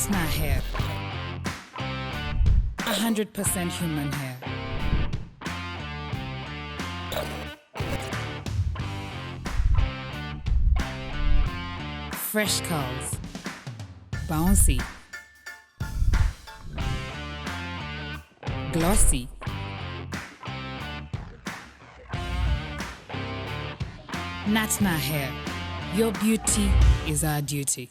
Natna hair. A hundred percent human hair. Fresh curls. Bouncy. Glossy. Natna hair. Your beauty is our duty.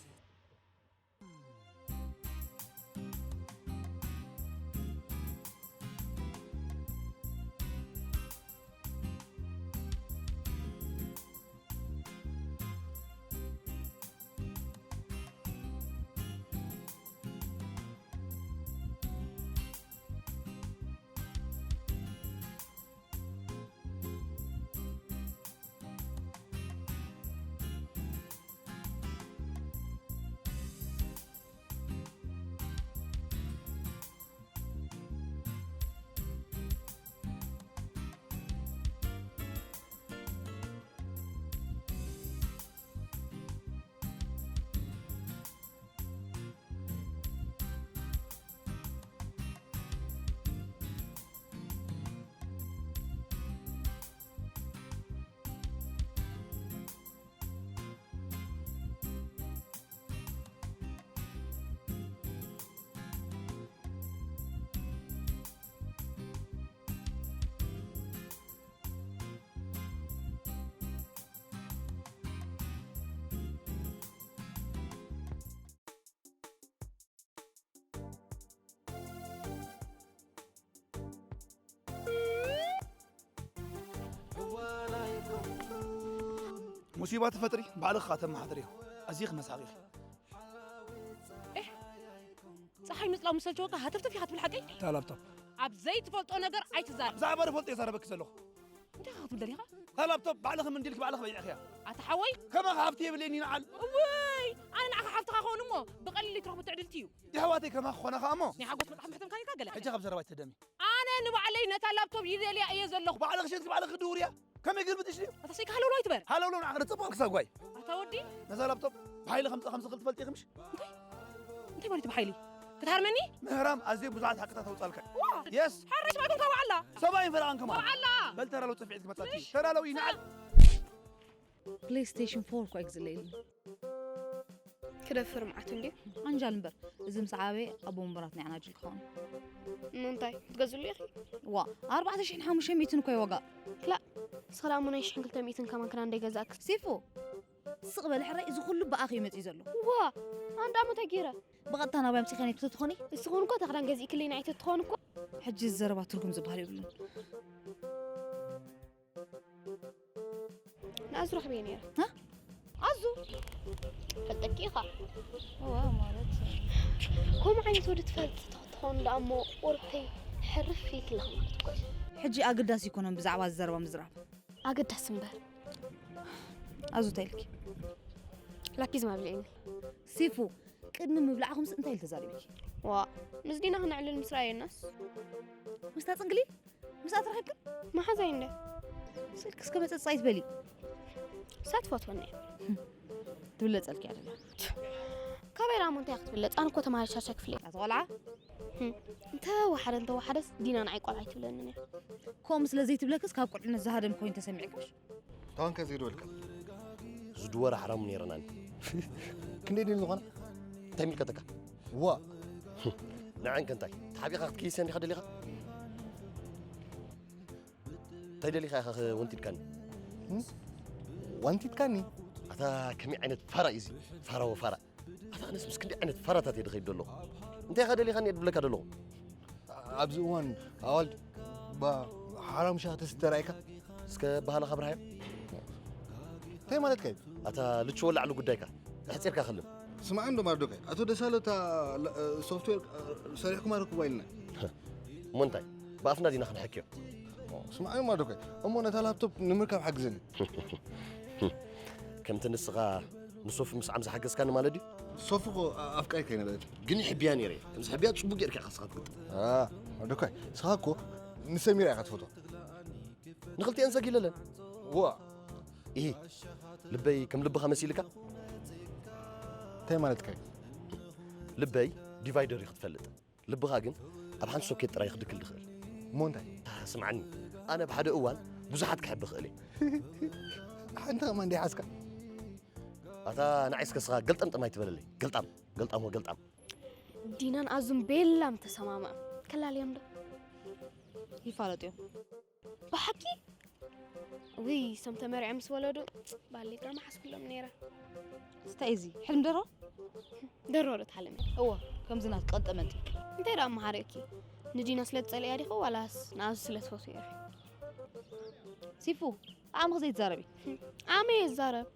ሙሲባ ትፈጥሪ ባዕልኻ ከተመሓድርዮ። ኣዚኺ መሳቒኺ። ኤህ፣ ጸሓይ ምጽላው ምስ ሰልቸወካ ሃተፍተፍ ኢኻ ትብል ሓቀይ? እታ ላፕቶፕ። ኣብ ዘይትፈልጦ ነገር ኣይትዛረብ። ብዛዕባ ዝፈልጦ እየ ዛረበኪ ዘለኹ። እንታይ ኢኻ ክትብል ደሊኻ? እታ ላፕቶፕ ባዕልኺ ምንዲልኪ ባዕልኺ በይዕኽያ። ኣታ ሓወይ። ከማኻ ሃብቲ የብለይን ይንዓል። እውይ፣ ኣነ ንዓኻ ሓፍትኻ ክኸውን እሞ ብቐሊል ትረኽቦ ትዕድልቲ እዩ። የሕዋተይ ከማኻ ክኾና ኸኣ እሞ። ናይ ሓጎስ መጽሓፍ ምሕተምካ ኢልካ ገለ። ሕጂ ካብ ዘረባይ ተደሚ። ኣነ ንባዕለይ ነታ ላፕቶፕ ይደልያ እየ ዘለኹ። ባዕልኺ ሸንኪ ባዕልኺ ክድውርያ። ከመይ ገልብጥሽ ድዩ? ኣታ ሰይካ ሃለውለዋይ ትበል። ሃለውለው ንዓኺ ክጽብቕ ክሳብ ጓይ። ኣታ ወዲ። ነዛ ላፕቶፕ ብሓይሊ ከምጽኣ ከም ዝኽእል ትፈልጢ ኢኺ ምሽ? እንታይ? እንታይ ማለት እዩ ብሓይሊ? ክትሃርመኒ? ምህራም ኣዝየ ብዙሓት ሓቅታት ኣውጻልካ። ዋ! የስ! ሓርሽ ማይኩም ካብ ዓላ። ሰብኣይን ፈረቓን ከማን። ዓላ። በል ተዳለው ጽፍዒት ክመጻኪ። ተዳለው ይንዓል። ፕሌይስቴሽን ፎር እኳ ኣይግዝለየልኒ። ክደፍር መዓት እንድዩ። ዓንጃል እምበር፣ እዚ ምስ ዓበየ ኣቦ ወንበራት ናይ ዓናጅል ክኸውን። ንምንታይ? ክትገዝሉ ኢኺ? ዋ፣ ኣርባዕተ ሽሕን ሓሙሽተ ሚእትን እኮ እዩ ዋጋ። ክላእ፣ ንስኺ ደኣ እሞ ናይ ሽሕን ክልተ ሚእትን ከማን ክዳን ደይገዛእኪ። ሲፉ፣ ስቕ በል ሕራይ፣ እዚ ኩሉ ብኣኺ እዩ መጺኡ ዘሎ። ዋ፣ ኣነ ደኣ እሞ እንታይ ገይረ? ብቐጥታ ናባይ ኣምጺእካኒ ኣይትኾኒ? ንስኽን እኮ እታ ክዳን ገዚእክለይ ንዓይ ተትኾን እኮ። ሕጂ እዚ ዘረባ ትርጉም ዝበሃል የብሉን። ንኣዙ ረኽበዮ ነይረ። ሃ? ኣዙ? ፈልጠኪ ኢኻ። እዋ፣ ማለት ከምኡ ዓይነት ወዲ ትፈልጢ ተትኾን ደኣ እሞ ቁርተይ ሕርፍ ኢልኪ ኣለኺ ማለት እኮ እዩ። ሕጂ ኣገዳሲ ኣይኮነን ብዛዕባ እዚ ዘረባ ምዝራብ። ኣገዳሲ እምበር። ኣዙ እንታይ ኢልኪ? ላኪዝማ ኣብሊዕኒ። ሲፉ፣ ቅድሚ ምብላዕኹምስ እንታይ ኢልኪ ተዛሪብኪ? ዋእ፣ ምስ ዲና ክነዕልል ምስ ረኣየናስ። ምስታ ጽንግሊ? ምስኣ ተራኺብክን? መሓዛይ እንድያ። ስልኪ እስከ መጸጸ ኣይትበሊ። እሳ ትፈትወኒ እያ። ትብለጸልኪ እያ ደላ። ካበይ ደኣ እሞ እንታይ እያ ክትብለጽ? ኣነ እኮ ተማሃሪት ሻድሻይ ክፍሊ እየ። ኣቲ ቆልዓ። ህም። እንተወሓደ እንተወሓደስ ዲና ንዓይ ቆልዓ ኣይትብለንን እያ። ከምኡ ስለ ዘይትብለክስ ካብ ቁልዕነት ዝሃደም ኮይኑ ተሰሚዕክሽ? ታንከ ዘይድወልካ ዝድወረ ሓራሙ ነይረናኒ። ክንደይ ድን ዝኾነ እንታይ ሚልከተካ ዋ ንዓንከ እንታይ ተሓቢኻ ክትክይሰ እንዲኻ ደሊኻ እንታይ ደሊኻ ኢኻ ወንቲድካኒ ወንቲድካኒ ኣታ ከመይ ዓይነት ፋራ እዩ እዚ ፋራ ወፋራ ኣታ ኣነስ ምስ ክንደይ ዓይነት ፋራታት እየ ድኸይድ ዘለኹ እንታይ ኢኻ ደሊኻኒ እየ ድብለካ ዘለኹ ኣብዚ እዋን ኣዋልድ ሓራም ሻህ ተስተ ራእይካ እስከ ባህልኻ ብርሃዮ እንታይ ማለትካ እዩ ኣታ ልችዎ ላዕሊ ጉዳይካ ኣሕፂርካ ክልም ስማዕ እንዶ ማርዶካይ ኣቶ ደሳለ እታ ሶፍትዌር ሰሪሕኩም ኣረክቡ ኣይልና እሞ እንታይ ብኣፍና ዲና ክንሕክዮ ስማዕ ማርዶካይ እሞ ነታ ላፕቶፕ ንምርካብ ሓግዘኒ ከምቲ ንስኻ ንሶፊ ምስዓም ዝሓገዝካኒ ማለት ድዩ ሶፊ እኮ ኣፍቃሪት ከይነበረት ግን ይሕብያ ነይረ እየ ከምዚ ሕብያ ፅቡቅ ጌርካ ኢኻ ስኻ ትግጥም ኣዶካይ ስኻ እኮ ንሰሚራ ኢኻ ትፈትዋ ንኽልቲአን ሰጊለለን ዋ ኢሂ ልበይ ከም ልብኻ መሲልካ እንታይ ማለትካ እዩ ልበይ ዲቫይደር እዩ ክትፈልጥ። ልብኻ ግን ኣብ ሓንቲ ሶኬት ጥራይ ክድክል ድኽእል። እሞ እንታይ? ስምዓኒ፣ ኣነ ኣብ ሓደ እዋን ብዙሓት ክሕብ እኽእል እየ። ሓንቲ ከማን ደይሓዝካ? ኣታ ንዓይ እስከ ስኻ ገልጠምጠም ኣይትበለለይ። ገልጣም ገልጣም ወ ገልጣም። ዲናን ኣዙን ቤላም ተሰማምዖም። ከላልዮም ዶ? ይፋለጡ እዮም። ብሓቂ ውይ፣ ሰም ተመሪዖም ምስ ወለዱ ባሌጋ መሓስኩሎም ነይረ። ስታይ እዚ ሕልም ደሮ ደሮ ዶ ትሓልም እያ? እዎ፣ ከምዚ ናት ቀልጠመልጢ። እንታይ ደኣ መሓሪእኪ? ንዲና ስለ ትጸልእያ ዲኹ ዋላስ ንኣዙ ስለ ትፈትዎ ኢኺ? ሲፉ፣ ኣምኽ ዘይትዛረቢ። ኣመ ይዛረብ።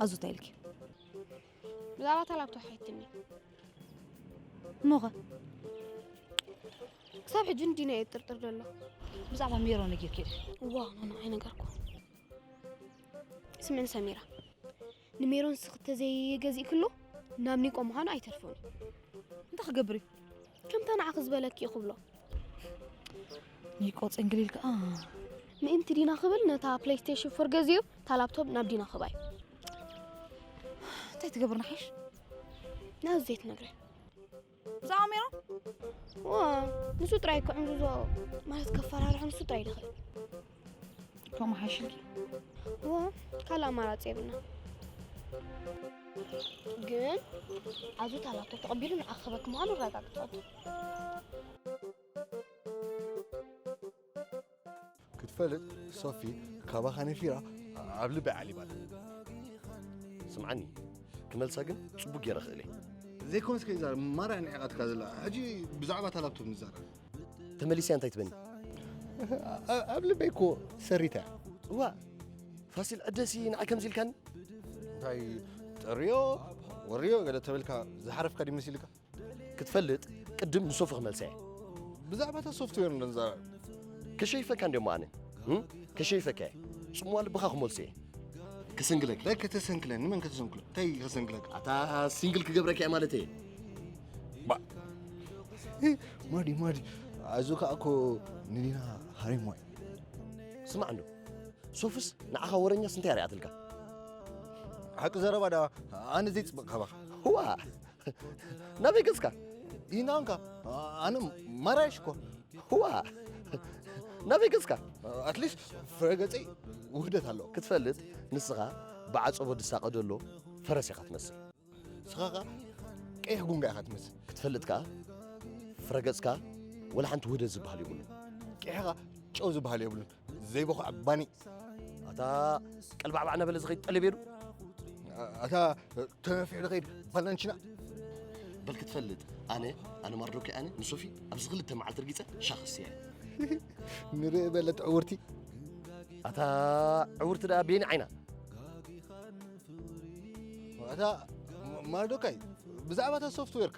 ኣዙ እንታይ ኢልኪ? ብዛዕባ እታ ላፕቶፕ ሓይትኒ። እሞኸ? ክሳብ ሕጂ ንዲና እየ ጥርጥር ዘሎ። ብዛዕባ ሜሮ ነጊርኪ ዲኺ? ዋ ኖኖ ኣይነገርኩ። ስምዕን ሰሚራ፣ ንሜሮን ስኽተ ዘይገዚእክሉ ናብ ኒቆ ምዃኑ ኣይተርፎን እዩ። እንታይ ክገብር እዩ? ከምታ ንዓኺ ዝበለኪ እዩ ክብሎ። ኒቆ ጽንግል ኢልካ? ምእንቲ ዲና ክብል ነታ ፕሌይስቴሽን ፎር ገዚኡ እታ ላፕቶፕ ናብ ዲና ክባ እዩ። እንታይ ትገብር ንሓይሽ? ናብ ዘይትነግረ ብዛዕባ ሜሮን? ዋ ንሱ ጥራይ ክዕንዝዞ ማለት ከፈራርሖ ንሱ ጥራይ ድኽእል። ከምኡ ሓይሽልኪ? ዋ ካልእ ኣማራፂ የብልና። ግን ኣዙ እታ ላፕቶፕ ተቐቢሉ ንዓኺ ክበኪ ምዃኑ ኣረጋግፀሉ። ክትፈልጥ ሶፊ ካባኻ ነፊራ ኣብ ልበይ ዓሊባ ኣላ። ስምዓኒ፣ ክመልሳ ግን ጽቡቕ ገይረ እኽእል እየ። ዘይኮነስ ከይዛረብ ማራ ንዒቓትካ ዘላ። ሕጂ ብዛዕባ እታ ላፕቶፕ ንዛረብ። ተመሊሰያ እንታይ ትበኒ? ኣብ ልበይ እኮ ሰሪታ እያ። እዋ ፋሲል ዕደሲ ንዓይ ከምዚ ኢልካኒ? እንታይ ጥርዮ ወርዮ ገለ ተበልካ ዝሓረፍካ ድዩ መሲልካ? ክትፈልጥ ቅድም ንሶፊ ክመልሳ እየ። ብዛዕባ እታ ሶፍትዌር እንዶ ንዛረብ። ከሸይፈካ እንዲሞ ኣነ እም? ከሸይፈካ እየ። ጽምዋ ልብኻ ክመልሶ እየ። ክስንግለክ። እንታይ ከተሰንክለኒ? ንመን ከተሰንክሎ? እንታይ ከሰንክለካ? ኣታ ሲንግል ክገብረካ እየ ማለት እየ። ማዲ ማዲ ኣዙ ከዓ እኮ ንዲና ሃሪሞ እዩ። ስማዕ እንዶ ሶፍስ ንዓኻ ወረኛስ እንታይ ኣርኣትልካ? ሓቂ ዘረባ ዳ ኣነ ዘይፅብቕ ካባኻ። ህዋ ናበይ ገጽካ? ይናንካ ኣነ ማራየሽ እኮ። ህዋ ናበይ ገጽካ? ኣትሊስት ፍረገፀይ ውህደት ኣለዎ። ክትፈልጥ ንስኻ ብዓጸቦ ዝሳቐ ዘሎ ፈረስ ኢኻ ትመስል። ንስኻ ኸዓ ቀይሕ ጉንጋ ኢኻ ትመስል። ክትፈልጥ ከኣ ፍረገጽካ ወላ ሓንቲ ውህደት ዝበሃል የብሉን። ቀይሕኻ ጨው ዝበሃል የብሉን። ዘይበኹዕ ባኒ። ኣታ ቀልባዕባዕ እናበለ ዝኸይድ ጠለቤሉ። ኣታ ተነፊሑ ዝኸይድ ባላንቺና። በል ክትፈልጥ ኣነ ኣነ ማርዶኪ ኣነ ንሶፊ ኣብዚ ክልተ መዓልቲ ርጊጸ ሻኽስያ። ንርኢ በለት ዕውርቲ። ኣታ ዕውርቲ ደኣ ቤኒ ዓይና። ኣታ ማርዶካይ ብዛዕባ እታ ሶፍትዌርከ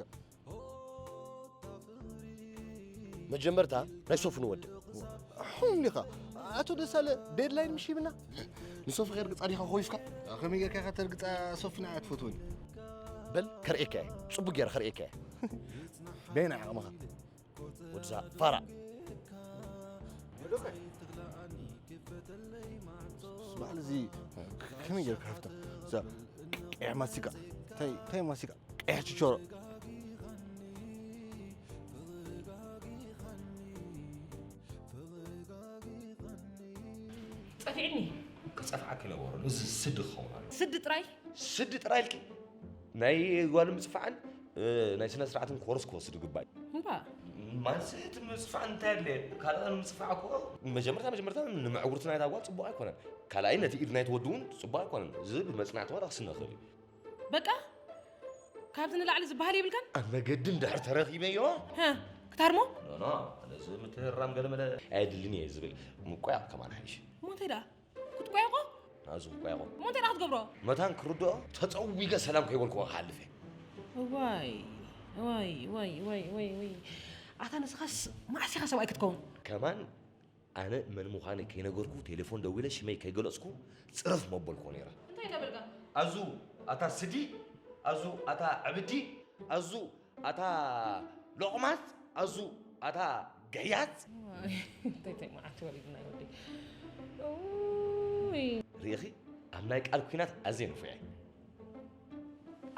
መጀመርታ ናይ ሶፊ ንወድእ። ሑም ዲኻ ኣቶ ደሳለ ዴድላይን ምሽ ሂብና። ንሶፊ ከርግጻ ዲኻ ኮይፍካ? ከመይ ጌርካ ኢኻ ተርግጻ? ሶፊ ንዓይ ኣትፈትወኒ። በል ከርእየካ እየ፣ ጽቡቅ ገይረ ከርእየካ እየ። በየናይ ዓቕምኻ? ወድዛ ፋራ። በዓል እዚ ከመይ ጌርካ ሃፍታ? እዛ ቀይሕ ማስቲካ። እንታይ እንታይ ማስቲካ? ቀይሕ ችቾሮ። ጠፊዕኒ። ክጸፍዓኪ ነበሩ። እዚ ስዲ ክኸውን ኣሎ። ስዲ ጥራይ? ስዲ ጥራይ ኢልኪ? ናይ ጓል ምጽፋዕን እ፣ ናይ ስነ ስርዓትን ኮርስ ክወስድ ግባይ። እምባ። ማንስት ምጽፋዕ እንታይ ኣለ? ካልእ ምጽፋዕ እኮ መጀመርታ መጀመርታ ንመዕጉርቲ ናይታ ጓል ጽቡቕ ኣይኮነን። ካልኣይ ነቲ ኢድ ናይቲ ወዲ እውን ጽቡቕ ኣይኮነን። እዚ ብመጽናዕቲ ዋላ ክስነ ይኽእል እዩ። በቃ ካብዚ ንላዕሊ ዝበሃል የብልካን? ኣብ መገዲ እንድሕር ተረኺበዮ። ሀ፣ ክታርሞ? ኖ፣ ኖ፣ ነዚ ምትህራም ገለመለ ኣየድልን እየ ዝብል ምቆያቕ ከማን ሓይሽ። እሞ እንታይ ደኣ? ክትቆያቆ? ናዙ ምቆያቖ። እሞ እንታይ ደኣ ክትገብሮ? መታን ክርድኦ ተጸዊገ ሰላም ከይበልክዎ ክሓልፍ እየ። እዋይ፣ እዋይ፣ እዋይ፣ እዋይ፣ እዋይ፣ እዋይ። ኣታ ንስኻስ መዓስ ኢኻ ሰብኣይ ክትከውን? ከማን ኣነ መን ምዃነይ ከይነገርኩ ቴሌፎን ደዊለ ሽመይ ከይገለጽኩ ጽረፍ መበልኮ ነይረ። እንታይ እንዳበልካ? ኣዙ ኣታ ስዲ፣ ኣዙ ኣታ ዕብዲ፣ ኣዙ ኣታ ሎቕማጽ፣ ኣዙ ኣታ ገያጽ። እንታይ እንታይ መዓት ወሊድና ወዲ። ኡይ። ርኢኺ ኣብ ናይ ቃል ኩናት ኣዝየ ንፉዕ እየ።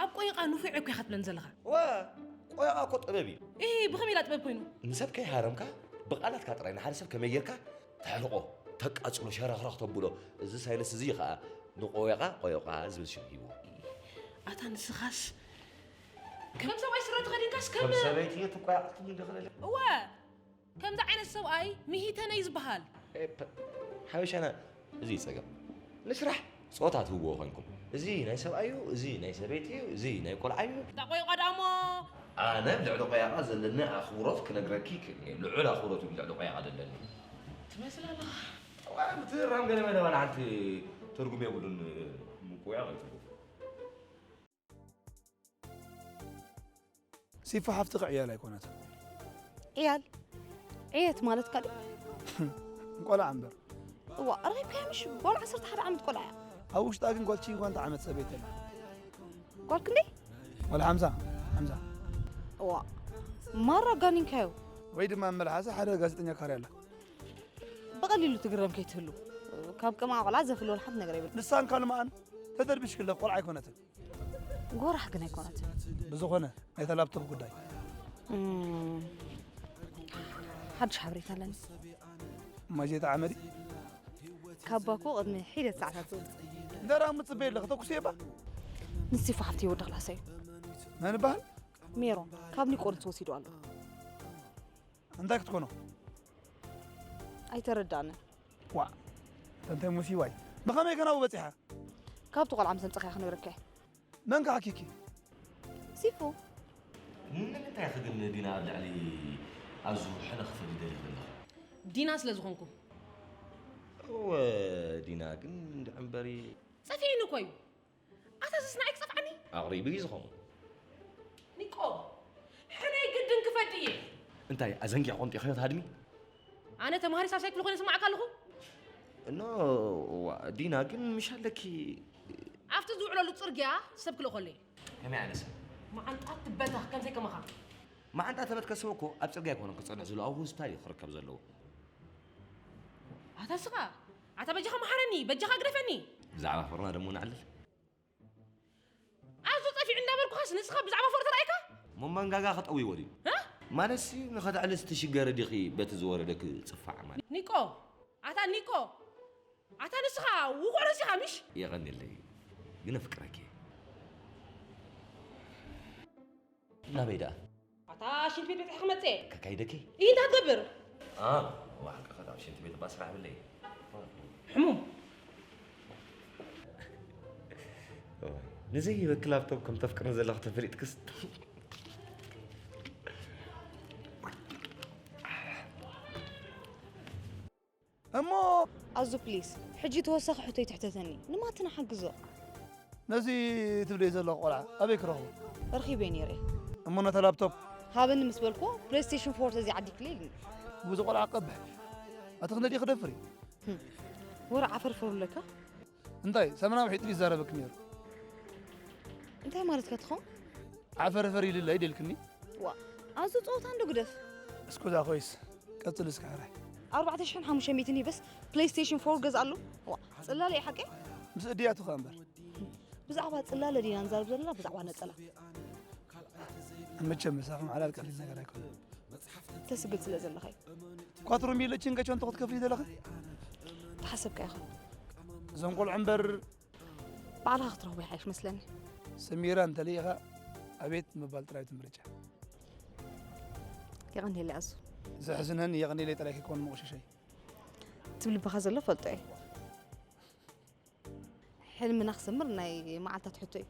ኣብ ቆይቓ ንፉዕ እኮ ኢኻ ትብለኒ ዘለኻ። ዋ ቆይቓ እኮ ጥበብ እዩ። እ ብኸመይ ኢላ ጥበብ ኮይኑ? ንሰብ ከይሃረምካ ብቓላትካ ጥራይ ንሓደ ሰብ ከመይ ጌርካ ተሕርቆ፣ ተቃጽሎ፣ ሸረኽረኽ ተብሎ። እዚ ሳይንስ እዚ ከዓ ንቆይቓ ቆይቓ ዝብል ሽም ሂብዎ። ኣታ ንስኻስ ከም ሰብኣይ ስረ ተኸዲንካስ ከም ከም ሰበይቲ እየ ትቆያቕ ትብል ዶ ክለለ? እወ ከምዚ ዓይነት ሰብኣይ ምሂተነይ ዝበሃል። ኤፐ፣ ሓበሻና እዚ እዩ ጸገም። ንስራሕ ጾታ ትህብዎ ኮይንኩም፣ እዚ ናይ ሰብኣይ እዩ፣ እዚ ናይ ሰበይቲ እዩ፣ እዚ ናይ ቆልዓ እዩ። እታ ቆይቋ ደኣ እሞ ኣነ ኣብ ልዕሊ ቆያቓ ዘለኒ ኣኽብሮት ክነግረኪ ይክእል እየ። ልዑል ኣኽብሮት እዩ ልዕሊ ቆያቓ ዘለኒ። ትመስል ኣለኻ። እዋእ፣ ምትእርራም ገለ መለ ዋላ ሓንቲ ትርጉም የብሉን። ምቁያቕ እዩ ትርጉም። ሲፎ ሓፍትኺ ዕያል ኣይኮነትን። ዕያል ዕየት ማለት ካልእ ቆልዓ እምበር። እዋ ረኺብካያ ምሽ ጓል ዓሰርተ ሓደ ዓመት ቆልዓ እያ። ኣብ ውሽጣ ግን ጓል ሽንኳንተ ዓመት ሰበይቲ ኣላ። ጓል ክንደይ? ጓል ሓምሳ ሓምሳ። እዋ ማራ ኣጋኒንካዮ። ወይ ድማ መልሓሳ ሓደ ጋዜጠኛ ካርያ ኣላ። ብቐሊሉ ትግረም ከይትህሉ ካብ ቅማዕ ቆልዓ ዘፍልወል ሓንቲ ነገር የብልካን። ንሳን ካልማኣን ተደርቢሽክለ ቆልዓ ኣይኮነትን። ጎራሕ ግን ኣይኮነትን። ብዝኾነ ናይታ ላፕቶፕ ጉዳይ ሓድሽ ሓበሬታ ኣለኒ። ማይ ዘይጠዓመ ድዩ? ካባ እኮ ቅድሚ ሒደት ሰዓታት ዝወፀ። ደራ ምፅበይ ኣለኺ ተኩስየ እባ። ንሲፎ ሓፍቲ ይወዲ ክላሰ እዩ። መን ይበሃል? ሜሮን ካብ ኒቆ ንሱ ወሲዱ ኣሎ። እንታይ ክትኮኖ? ኣይተረዳእንን። ዋእ እንተ እንታይ ሙሲባ እዩ። ብኸመይ ከ ናብኡ በጺሓ? ካብቲ ቆልዓ ምስ ኣምጻኻያ ክነግረካ እየ። መን ከ ሓኪኪ? ሲፉ። ንምንታይ ኢኺ ግን ዲና ኣብ ልዕሊ ኣዙ ሕነ ክትፈዲ ደሊኺ ዘለኺ? ዲና ስለ ዝኾንኩ። እወ ዲና ግን እንድዒ እምበሪ። ጸፊዕኒ እኮ እዩ። ኣታ ስስ ንዓይ ክጸፍዓኒ? ኣቕሪቡ እዩ ዝኸውን። ኒቆ፣ ሕነይ ግድን ክፈዲ እየ። እንታይ ኣዘንጊዕ ቆንጢ ኸዮ ትሃድሚ? ኣነ ተማሃሪ ሳልሳይ ክፍሊ ኮይነ ስማዓካ ኣለኹ። እኖ ዋ፣ ዲና ግን ምሽ ኣለኪ። ኣብቲ ዝውዕለሉ ጽርግያ ሰብ ክልእኸሉ እየ። ከመይ ዓይነት ሰብ? መዓንጣ ትበተኽ ከምዘይ ከማኻ። መዓንጣ ተበትከ ሰብ እኮ ኣብ ጽርግያ ኣይኮነን ክጸንሕ ዘለዎ፣ ኣብ ሆስፒታል እዩ ክርከብ ዘለዎ። ኣታ ስኻ ኣታ በጃኻ መሓረኒ፣ በጃኻ ግደፈኒ። ብዛዕባ ፈርና ደሞ ንዕልል። ኣዙ ጠፊዑ እንዳበልኩኻስ ንስኻ ብዛዕባ ፈር ተራእይካ? እሞ መንጋጋ ክጠውይዎ ድዩ? እ? ማለትሲ ንኸተዕልልስ ትሽገሪ ዲኺ በቲ ዝወረደኪ ጽፋዕ ማለት? ኒቆ! ኣታ ኒቆ! ኣታ ንስኻ ውቑዕ ረሲኻ ምሽ? የቐንየለይ ግን ኣፍቅረኪ እየ። ናበይ ደኣ? ኣታ ሽንት ቤት በጺሐ ክመጽእ እየ። ከካይደኪ? እንታይ ትገብር? ኣ፣ እዋ ሓቅኻ፣ ኣብ ሽንት ቤት እባ ስራሕ የብለይ። ሕሙም። ንዘይህበኪ ላፕቶፕ ከም ተፍቅርኒ ዘለኺ ተፈሊጥክስ። እሞ ኣዙ ፕሊስ ሕጂ ተወሳኺ ሕቶ ይትሕተተኒ ንማትና ሓግዞ። ነዚ ትብለይ ዘለኺ ቆልዓ ኣበይ ክረኽቦ? ረኺበዮ ነይረ። እሞ ነታ ላፕቶፕ? ሃበኒ ምስ በልክዎ ፕሌይስቴሽን ፎር ተዘይዓዲግክለይ ኢሉኒ። እወ እዚ ቆልዓ ክቐብሕ። ኣቲ ክንደይ ድዩ ክደፍር እዩ? ወረ ዓፈርፈር ኣለካ። እንታይ ሰመና ውሒጥ ድዩ ይዛረበኪ ነይሩ? እንታይ ማለትካ ትኸውን? ዓፈርፈር ኢልለይ ደልክኒ? ዋ ኣዙ ፀወታ እንዶ ግደፍ። እስኩ እዛ ኮይስ ቀፅል እስከ ሕራይ። ኣርባዕተ ሽሕን ሓሙሽተ ሚእትን ይበስ ፕሌይስቴሽን ፎር ገዝኣሉ። ዋ ፅላለ እዩ ሓቀይ? ምስ እድያቱ ከ እምበር። ብዛዕባ ፅላለ ዲና ንዛረብ ዘለና ብዛዕባ ነፀላ። መቸም ምሳኹም ሓላል ቀሊል ነገር ኣይኮነን። ተስግል ስለ ዘለኻ እዩ። ኳትሮ ሚለ ችንገ ቸንቶ ክትከፍሊ ዘለኺ? ተሓሰብካ ኢኻ። እዞም ቆልዑ እምበር ባዕልኻ ክትረኽቦ ይሓይሽ መስለኒ። ሰሚራ እንተልኢኻ ኣቤት ምባል ጥራይ እቲ ምርጫ። የቐንየለይ ኣዙ። ዘሕዝነኒ የቐንየለይ ጥራይ ከይኮን መቑሸሸይ። ትብል ልብኻ ዘሎ ፈልጦ እየ። ሕልምና ክሰምር ናይ መዓልታት ሕቶ እዩ።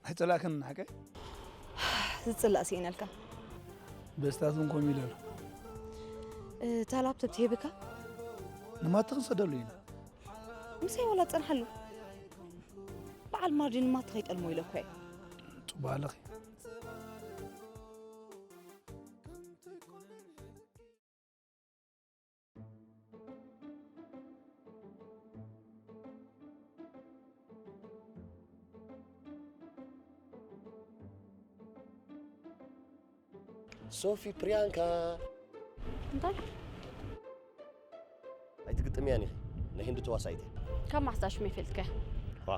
ኣይጸላእክን ሓቀይ? ዝጽላእ ስኢነልካ። በስታት እውን ኮም ኢለ ኣሎ። እታ ላፕቶፕ ትሂብካ? ንማቲ ክንሰደሉ ኢና። ምሳይ ዋላ ጸንሓሉ። በዓል ማርዲ ንማቲ ከይጠልሞ ኢለ እኮ እየ። ጽቡቕ ኣለኺ። ሶፊ ፕሪያንካ እንታይ ኣይትግጥምያን ኢኺ ንሂንዱ ተዋሳኢት እያ ካብ ማሕሳ ሽመይ ፈልጥከ ዋ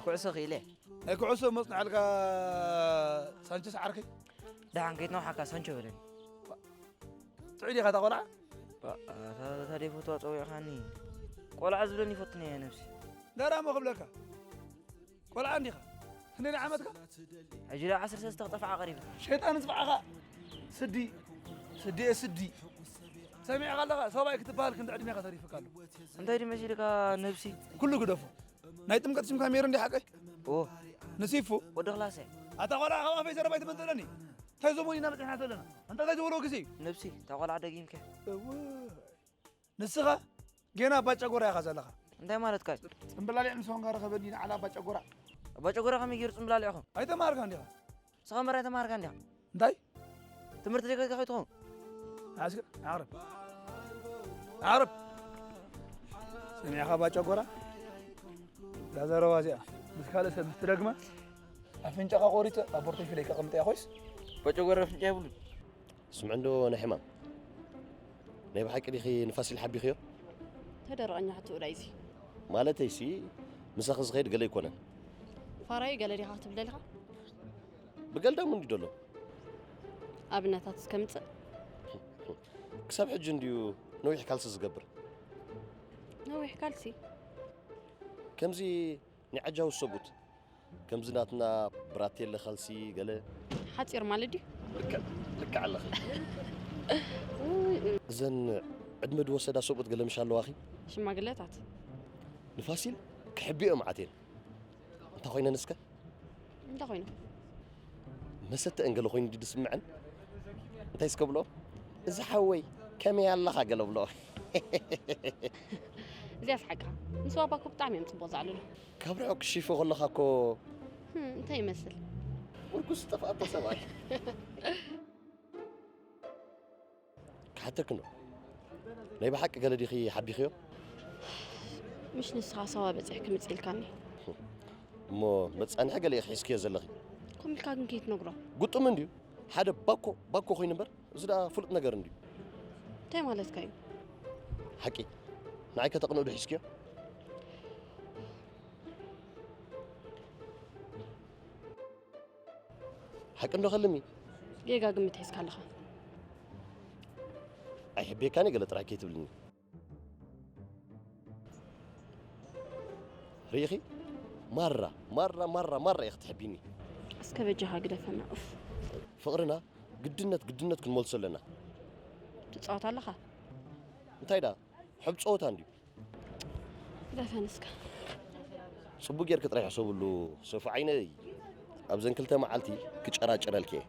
ኩዕሶ ክኢለ። ናይ ኩዕሶ መጽናዕልካ ሳንቸስ ዓርከይ። ደሓን ከይትነውሓካ ሳንቾ በለኒ። ጥዑይ ዲኻ እታ ቆልዓ? ታዲያ ፈትዋ ጸዊዕኻኒ። ቆልዓ ዝብለኒ ይፈትኒ እየ ነብሲ። ደራሞ ክብለካ። ቆልዓ እንዲኻ። ክንደይ ዓመትካ? ሕጂ ዶ ዓሰርተ ሰለስተ ክጠፍዓ ቀሪበ። ሸይጣን ዝጥዓኻ። ስዲ። ስዲ እየ ስዲ። ሰሚዕካ ኣለኻ? ሰብኣይ ክትበሃል ክንዲ ዕድሜኻ ተሪፍካ ኣሎ። እንታይ ድዩ መሲልካ ነብሲ? ኩሉ ግደፎ። ናይ ጥምቀት ሽምካ ሜሪ እንዲ ሓቀይ? ኦ። ንሲፉ? ወዲ ክላሰ። ኣታ ቆልዓ ካብ ኣፈይ ዘረባ ኣይትመንጠለኒ። እንታይ ዞም ወዲና በፂሕና ዘለና? እንታይ እንታይ ዝበሎ ግዜ እዩ? ነብሲ፣ እታ ቆልዓ ደጊምከ? እወ። ንስኻ ጌና ኣባ ጨጎራ ኢኻ ዘለኻ። እንታይ ማለትካ እዩ? ጽምብላሊዕ ምስ ሆንካ ርኸበኒ ንዓላ ኣባ ጨጎራ። ኣባ ጨጎራ ከመይ ገይሩ ጽምብላሊዕኹም? ኣይተማሃርካን ዲኻ? ንስኻ እምበር ኣይተማሃርካን ዲኻ? እንታይ? ትምህርቲ ዘይከድካ ከይትኸውን? ኣስከ-፣ ኣቕርብ። ኣቕርብ። ሰሚዕኻ ኣባ ጨጎራ? እዛ ዘረባ እዚኣ ምስ ካልእ ሰብ ምስ ትደግማ ኣፍንጫኻ ቆሪጸ ኣብ ፖርቶፊለይ ከቐምጠያ ኮይስ? ኣባ ጨጎራ ኣፍንጫ የብሉን። ስምዕ እንዶ ናይ ሕማም። ናይ ብሓቂ ዲኺ ንፋሲል ሓቢኽዮ? ተደረቐኛ ሕቶ ዳይዚ። ማለተይሲ ምሳኺ ዝኸይድ ገለ ኣይኮነን። ፋራዩ ገለ ዲኻ ክትብል ደሊኻ? ብገልዳሙ እንዲ ደሎ። ኣብነታት እስከምጽእ። ክሳብ ሕጂ እንድዩ ነዊሕ ካልሲ ዝገብር። ነዊሕ ካልሲ? ከምዚ ናይ ዓጃው ሰብኡት። ከምዚ ናትና ብራቴለ ካልሲ ገለ። ሓጺር ማለት ድዩ? ልክዕ፣ ልክዕ ኣለኺ። እዘን ዕድመ ዝወሰዳ ሰብኡት ገለ ምሽ ኣለዋኺ? ሽማግለታት። ንፋሲል ክሕብዮ መዓት እየን። እንታይ ኮይነን እስከ? እንታይ ኮይነን? መሰተአን ገለ ኮይኑ ድዩ ዝስምዐን? እንታይ እስከ ብሎ? "እዚ ሓወይ ከመይ ኣለኻ?" ገለ ብሎ። እዚኣስ ሓቅኻ። ምስ ባባ እኮ ብጣዕሚ እዮም ጽቡቕ ዘዕልሉ። ካብ ርሑቕ ክሽይፎ ከለኻ እኮ። ህም፣ እንታይ ይመስል? ምርኩስ ዝጠፍኣቶ ሰብኣይ። ክሓተኪ እንዶ። ናይ ብሓቂ ገለ ዲኺ ሓቢኽዮ? ምሽ ንስኻ ሳዋ በጺሕኪ ምጽእ ኢልካኒ። እሞ መጻንሒ ገለ ኢኺ ሒዝክዮ ዘለኺ። ከምኡ ኢልካ ግን ከይትነግሮ። ግጡም እንድዩ። ሓደ ባኮ፣ ባኮ ኮይኑ እምበር፣ እዚ ደኣ ፍሉጥ ነገር እንድዩ። እንታይ ማለትካ እዩ? ሓቂ። ንዓይ ከተቕንኡ ዶ ሒዝክዮ? ሓቂ እንዶ ከልሚ። ጌጋ ግምት ሒዝካ ኣለኻ። ኣይሕቤካን ገለ ጥራይ ከይትብልኒ። ርኢኺ? ማራ፣ ማራ፣ ማራ፣ ማራ ኢኺ ትሕቢኒ። እስከ በጃኻ ግደፈና፣ ኡፍ። ፍቕርና ግድነት፣ ግድነት ክንመልሶ ኣለና። ትጻወት ኣለኻ? እንታይ ደኣ? ሕብ ጸወታ እንድዩ። ግደፈን እስከ። ጽቡቕ ጌርኪ ጥራይ ሕሰብሉ፣ ሶፊ ዓይነይ። ኣብዘን ክልተ መዓልቲ ክጨራጭረልኪ እየ።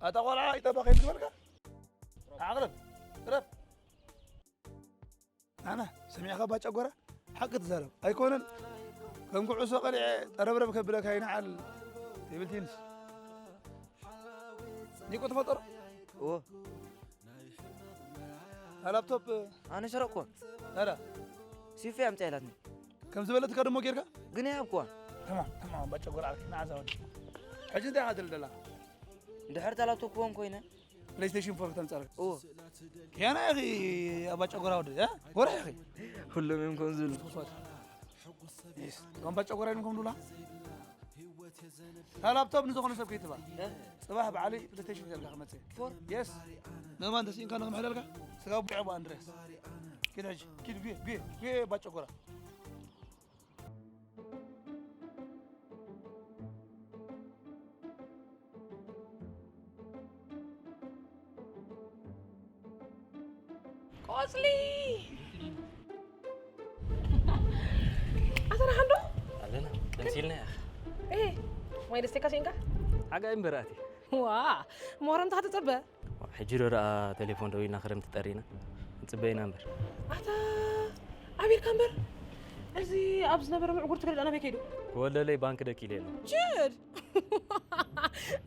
ኣታ ቆልዓ፣ ይጠባ ከይትግበርካ። ኣቕርብ፣ ቅረብ። ኣና፣ ሰሚዕኻ ባጨጎራ? ሓቂ ትዛረብ። ኣይኮነን፣ ከም ኩዕሶ ቀሊዐ ጠረብረብ ከብለካ ይንዓል። ቴብል ቴኒስ። ኒቆ ትፈልጦ ዶ? እዎ። ኣላፕቶፕ ኣነ ሰረቕኩዋ። ታዲያ? ሲፌ ኣምጻ ኢላትኒ። ከም ዝበለትካ ደሞ ጌርካ? ግን ኣይሃብኩዋን። ተማም፣ ተማም፣ ባጨጎራ ዓርኪ፣ ንዓዛ ወዲ። ሕጂ እንታይ ኢኻ ትብል ዘለኻ? ድሕር እታ ላፕቶፕ ክኾን ኮይነ። ፕሌይስቴሽን ፎር ክተምፀር እዎ። ከያና ኢኺ ኣባ ጨጎራ ወዲ እ? ጎራሕ ኢኺ ሁሉም እዮም ከምኡ ዝብሉ። ጋምባ ጨጎራ ኢሎም ከም ድብላ እታ ላፕቶፕ ንዝኾነ ሰብ ከይትባ። ፅባሕ ባዕሊ ፕሌይስቴሽን ሒዘልካ ክመፅእ። የስ መማን ተሲእንካ ንክምሕለልካ ስጋ ቡዕ ኣባ ኣንድርያስ። ኪድ ሕጂ ኪድ ጉየ ጉየ ጉየ ኣባ ጨጎራ። ቆጽሊ ኣተና ሓንዶ ኣለና ቀምሲልና ያኽ እ ማይ ደስቴካ ሲንካ ሓጋይ እምበራእቲ ዋ ሞረምታ ተጸበ ሕጂ ዶ ደኣ ቴሌፎን ደዊልና ክረምቲ ጠሪና ንጽበይና እምበር ኣታ ኣቢርካ እምበር እዚ ኣብ ዝነበረ ምዕጉር ትግርዳ ናበይ ከይዱ ክወለለይ ባንክ ደኪለ የለ ጅድ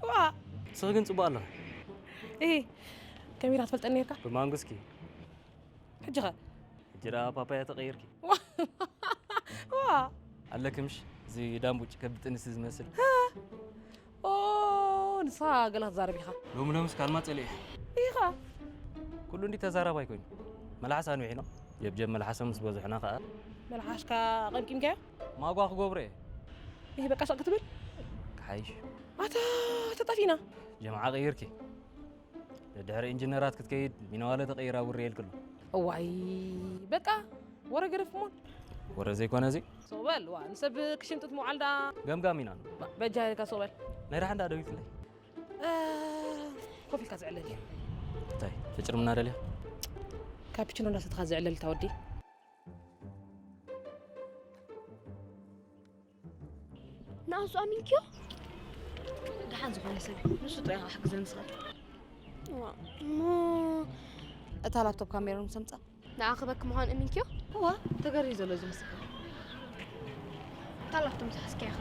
ዋ ንስኺ ግን ጽቡቅ ኣለኺ እ ከመይ ኢኻ ትፈልጠኒ ነርካ ብማንጉስኪ ሕጂ ኸ ሕጂ ደኣ ፓፓያ ተቐይርኪ ዋ ኣለኪ ምሽ እዚ ዳምቡጭ ከብዲ ጥንሲ ዝመስል ኦ ንስኻ ገለ ክትዛረብ ኢኻ ሎሚ ሎምስ ካልማ ጸሊኤ ኢኻ ኩሉ እንዲ ተዛራባይ ኮይኑ መልሓስ ኣንዊሒኖ ጀብጀብ መልሓሶም ምስ በዝሑና ከኣ መልሓሽካ ቀምቂምካዮ ማጓ ክገብሮ እየ ይህ በቃ ሸቕ ክትብል ክሓይሽ ኣታ ተጠፊና ጀምዓ ቀይርኪ ድሕሪ ኢንጂነራት ክትከይድ ሚነዋለ ተቀይራ ውሪ የልክሉ እዋይ በቃ ወረ ገደፍ ሞን ወረ ዘይኮነ እዚ ሶበል ዋ ንሰብ ክሽምጥት ምውዓል ዳ ገምጋም ኢና በጃ ኢልካ ሶበል ናይ ደሓን ዳ ደዊትለይ ኮፍ ኢልካ ዝዕለል እዩ እንታይ ተጭርምና ደልያ ካፒችኖ እንዳሰትኻ ዝዕለል ተወዲ ንኣንሱ ኣሚንክዮ ደሓን ዝኾነ ሰብ እዩ። ንሱ ጥራይ ክሕግዘኒ ዝኽእል። እሞ እታ ላፕቶፕ ካሜሮን ሰምፃ ንኣኽበክ ምዃን እሚንክዮ እዋ ተገሪ ዘሎ ዝመስል። እታ ላፕቶፕ ዝሓዝክያ ኢኻ።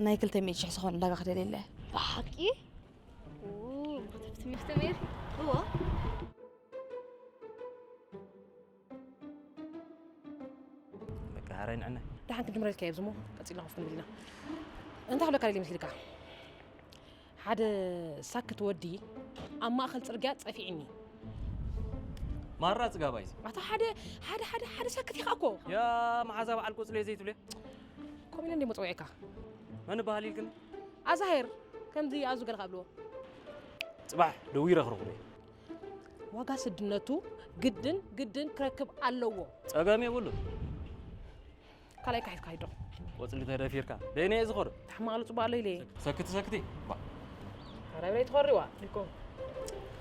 ናይ ክልተ ሚእቲ ሽሕ ዝኾነ ዕዳጋ ክደልየ ኣለየ ብሓቂ መኽተፍቲ ሚፍቲ ሜሪ እዋ በቃ ሃራይ ንዕነ ደሓን ክንጅምረልካ እየ ዝሞ ቀፂልና ኮፍ ክንብል ኢና እንታይ ክብለካ ደልየ መስልካ ሓደ ሳክት ወዲ ኣብ ማእኸል ፅርግያ ፀፊዕኒ ማራ ጽጋባይ ኣታ ሓደ ሓደ ሓደ ሓደ ሳክት ኢኻ እኮ ያ መሓዛ በዓል ቁጽሌ ዘይትብልዮ ኮሚነ እንደ መፀውዒካ መን በሃል ኢልክን ኣዛሄር ከምዚ ኣዙ ገለ ካብልዎ ጽባሕ ደዊረ ክረኽቦ ዋጋ ስድነቱ ግድን ግድን ክረክብ ኣለዎ ጸገም የብሉ ካልኣይ ካሒዝካ ሂዶ ቆጽሊ ተደፊርካ ደይነ እየ ዝኾዶ ተሕማሉ ጽቡቅ ኣሎ ኢለ ሰክቲ ሰክቲ ባ ካራብረይ ትኸሪዋ ኢልኮ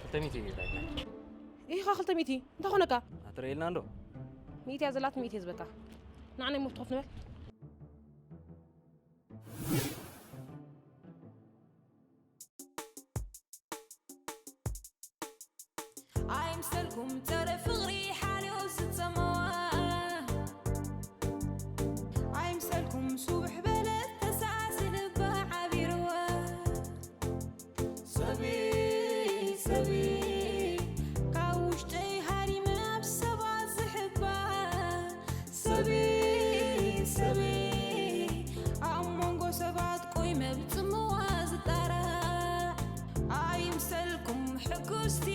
ክልተ ሚእቲ እዩ ዳኛ ይህ ኻ ክልተ ሚእቲ እንታይ ኾነካ ኣትረኢልና እንዶ ሚእቲ እያ ዘላት ሚእቲ እየ ዝበካ ንዓነይ ሞፍትኾፍ ንበል ኣይምሰልኩም ጸረ ፍቕሪ ሓልዮ ዝጸመዋ ኣይምሰልኩም ሱብሕ በለት ተሳእሲ ልባ ዓቢርዋ ሰበይ ሰበይ ካብ ውሽጠይ ሃሪመ ኣብ ሰባት ዝሕባ ሰበይ ሰበይ ኣብ መንጎ ሰባት ቆይመ ብጽምዋ ዝጣራዕ ኣይምሰልኩም ሕጉስቲ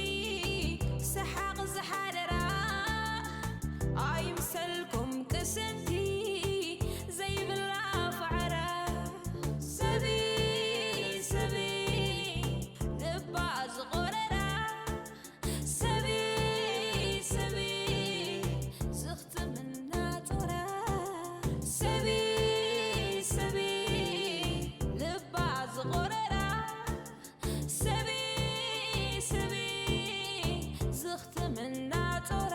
ሰሓቕ ዝሓደራ ኣይምሰልኩም ቅስንቲ ዘይብላ ፋዕራ ሰበይ ሰበይ ልባ ዝቖረራ ሰበይ ሰበይ ዝኽትምና ጾራ ሰበይ ሰበይ ልባ ዝቖረራ ሰበይ ሰበይ ዝኽትምና ጾራ